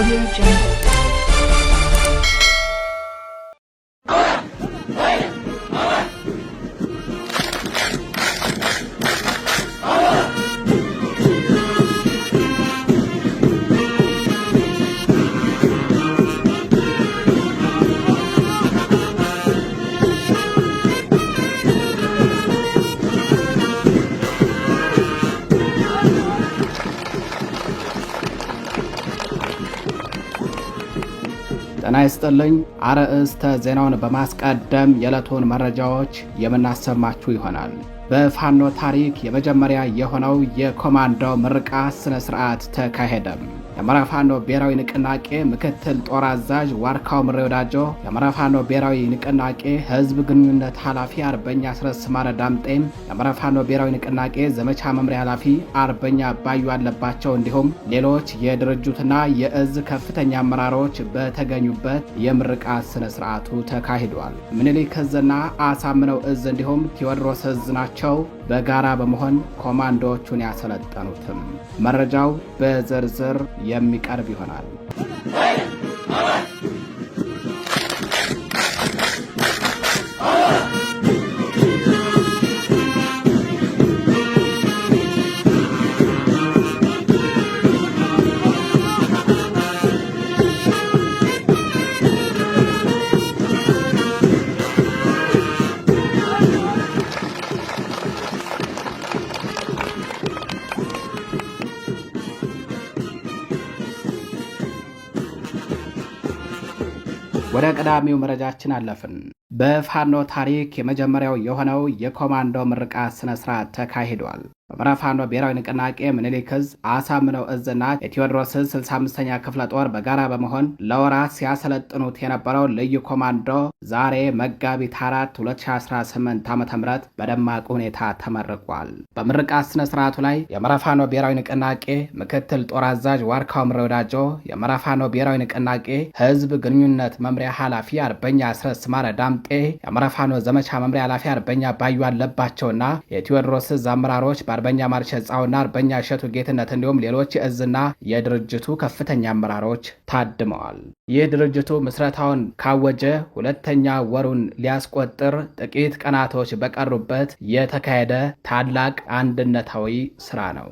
Audio Jungle. ጤና ይስጥልኝ። አርዕስተ ዜናውን በማስቀደም የዕለቱን መረጃዎች የምናሰማችሁ ይሆናል። በፋኖ ታሪክ የመጀመሪያ የሆነው የኮማንዶ ምርቃት ስነ ስርዓት ተካሄደም። የአማራ ፋኖ ብሔራዊ ንቅናቄ ምክትል ጦር አዛዥ ዋርካው ምሬ ወዳጆ፣ የአማራ ፋኖ ብሔራዊ ንቅናቄ ህዝብ ግንኙነት ኃላፊ አርበኛ አስረስ ማረ ዳምጤም፣ የአማራ ፋኖ ብሔራዊ ንቅናቄ ዘመቻ መምሪያ ኃላፊ አርበኛ ባዩ አለባቸው እንዲሁም ሌሎች የድርጅቱና የእዝ ከፍተኛ አመራሮች በተገኙበት የምርቃት ስነ ስርዓቱ ተካሂዷል። ምኒልክ እዝና አሳምነው እዝ እንዲሁም ቴዎድሮስ እዝ ናቸው በጋራ በመሆን ኮማንዶዎቹን ያሰለጠኑትም። መረጃው በዝርዝር የሚቀርብ ይሆናል። ወደ ቀዳሚው መረጃችን አለፍን። በፋኖ ታሪክ የመጀመሪያው የሆነው የኮማንዶ ምርቃት ስነ ስርዓት ተካሂዷል። በአማራ ፋኖ ብሔራዊ ንቅናቄ ምኒልክ ዕዝ አሳምነው እዝና የቴዎድሮስ ዕዝ 65ኛ ክፍለ ጦር በጋራ በመሆን ለወራት ሲያሰለጥኑት የነበረው ልዩ ኮማንዶ ዛሬ መጋቢት 4 2018 ዓ ም በደማቅ ሁኔታ ተመርቋል። በምርቃት ስነ ስርዓቱ ላይ የአማራ ፋኖ ብሔራዊ ንቅናቄ ምክትል ጦር አዛዥ ዋርካው ምሬ ወዳጆ፣ የአማራ ፋኖ ብሔራዊ ንቅናቄ ህዝብ ግንኙነት መምሪያ ኃላፊ አርበኛ አስረስ ማረ ዳምጤ፣ የአማራ ፋኖ ዘመቻ መምሪያ ኃላፊ አርበኛ ባዩ አለባቸውና የቴዎድሮስ ዕዝ አመራሮች በአርበኛ ማርሸ ጻውና አርበኛ እሸቱ ጌትነት እንዲሁም ሌሎች የእዝና የድርጅቱ ከፍተኛ አመራሮች ታድመዋል። ይህ ድርጅቱ ምስረታውን ካወጀ ሁለተኛ ወሩን ሊያስቆጥር ጥቂት ቀናቶች በቀሩበት የተካሄደ ታላቅ አንድነታዊ ስራ ነው።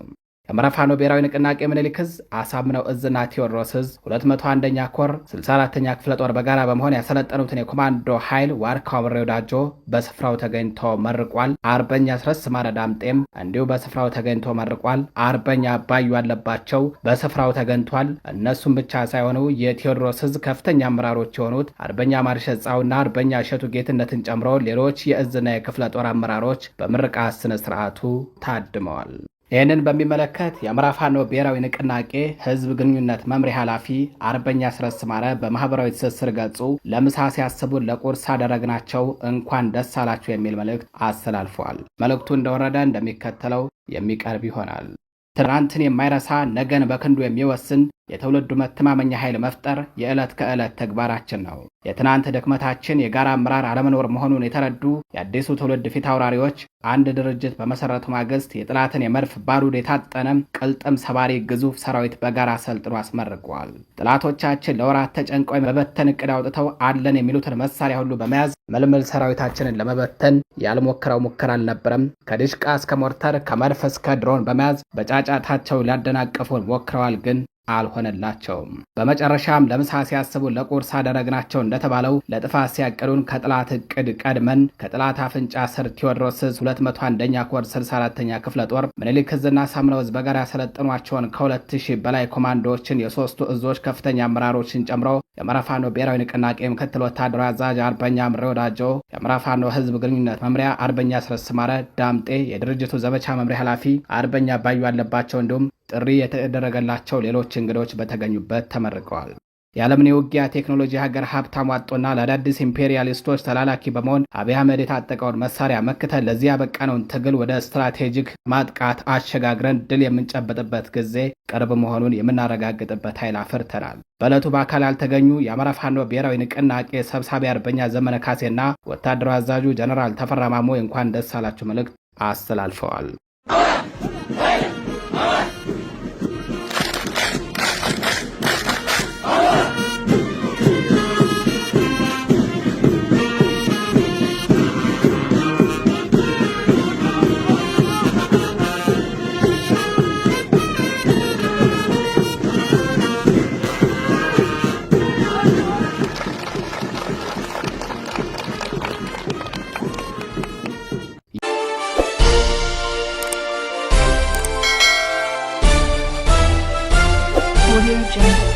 የአማራ ፋኖ ብሔራዊ ንቅናቄ ምኒልክ ዕዝ አሳምነው እዝና ቴዎድሮስ ዕዝ 201ኛ ኮር 64ኛ ክፍለ ጦር በጋራ በመሆን ያሰለጠኑትን የኮማንዶ ኃይል ዋርካው ምሬ ወዳጆ በስፍራው ተገኝቶ መርቋል። አርበኛ አስረስ ማረ ዳምጤም እንዲሁ በስፍራው ተገኝቶ መርቋል። አርበኛ ባዩ አለባቸው በስፍራው ተገኝቷል። እነሱም ብቻ ሳይሆኑ የቴዎድሮስ ዕዝ ከፍተኛ አመራሮች የሆኑት አርበኛ ማርሸ ጻውና አርበኛ እሸቱ ጌትነትን ጨምሮ ሌሎች የእዝና የክፍለ ጦር አመራሮች በምርቃት ስነ ስርዓቱ ታድመዋል። ይህንን በሚመለከት የአማራ ፋኖ ብሔራዊ ንቅናቄ ህዝብ ግንኙነት መምሪያ ኃላፊ አርበኛ አስረስ ማረ በማህበራዊ ትስስር ገጹ ለምሳ ሲያስቡን ለቁርስ አደረግናቸው እንኳን ደስ አላችሁ የሚል መልእክት አስተላልፈዋል። መልእክቱ እንደወረደ እንደሚከተለው የሚቀርብ ይሆናል። ትናንትን የማይረሳ ነገን በክንዱ የሚወስን የትውልዱ መተማመኛ ኃይል መፍጠር የዕለት ከዕለት ተግባራችን ነው። የትናንት ድክመታችን የጋራ አመራር አለመኖር መሆኑን የተረዱ የአዲሱ ትውልድ ፊት አውራሪዎች አንድ ድርጅት በመሰረቱ ማግስት የጠላትን የመድፍ ባሩድ የታጠነ ቅልጥም ሰባሪ ግዙፍ ሰራዊት በጋራ ሰልጥኖ አስመርቀዋል። ጠላቶቻችን ለወራት ተጨንቀው የመበተን እቅድ አውጥተው አለን የሚሉትን መሳሪያ ሁሉ በመያዝ ምልምል ሰራዊታችንን ለመበተን ያልሞከረው ሙከራ አልነበረም። ከድሽቃ እስከ ሞርተር፣ ከመድፍ እስከ ድሮን በመያዝ በጫጫታቸው ሊያደናቅፉን ሞክረዋል ግን አልሆነላቸውም። በመጨረሻም ለምሳ ሲያስቡ ለቁርስ አደረግናቸው እንደተባለው ለጥፋት ሲያቅዱን ከጠላት እቅድ ቀድመን ከጠላት አፍንጫ ስር ቴዎድሮስ ዕዝ 201ኛ ኮር 64ኛ ክፍለ ጦር ምኒልክ ዕዝና አሳምነው ዕዝ በጋራ ያሰለጠኗቸውን ከ2000 በላይ ኮማንዶዎችን የሶስቱ እዞች ከፍተኛ አመራሮችን ጨምሮ የአማራ ፋኖ ብሔራዊ ንቅናቄ ምክትል ወታደራዊ አዛዥ አርበኛ ምሬ ወዳጆ፣ የአማራ ፋኖ ህዝብ ግንኙነት መምሪያ አርበኛ አስረስ ማረ ዳምጤ፣ የድርጅቱ ዘመቻ መምሪያ ኃላፊ አርበኛ ባዩ አለባቸው እንዲሁም ጥሪ የተደረገላቸው ሌሎች እንግዶች በተገኙበት ተመርቀዋል። የዓለምን የውጊያ ቴክኖሎጂ ሀገር ሀብት አሟጦና ለአዳዲስ ኢምፔሪያሊስቶች ተላላኪ በመሆን አብይ አህመድ የታጠቀውን መሳሪያ መክተን ለዚህ ያበቃነውን ትግል ወደ ስትራቴጂክ ማጥቃት አሸጋግረን ድል የምንጨበጥበት ጊዜ ቅርብ መሆኑን የምናረጋግጥበት ኃይል አፍርተናል። በዕለቱ በአካል ያልተገኙ የአማራ ፋኖ ብሔራዊ ንቅናቄ ሰብሳቢ አርበኛ ዘመነ ካሴና ወታደራዊ አዛዡ ጀነራል ተፈራ ማሞ እንኳን ደስ አላችሁ መልእክት አስተላልፈዋል። Jungle.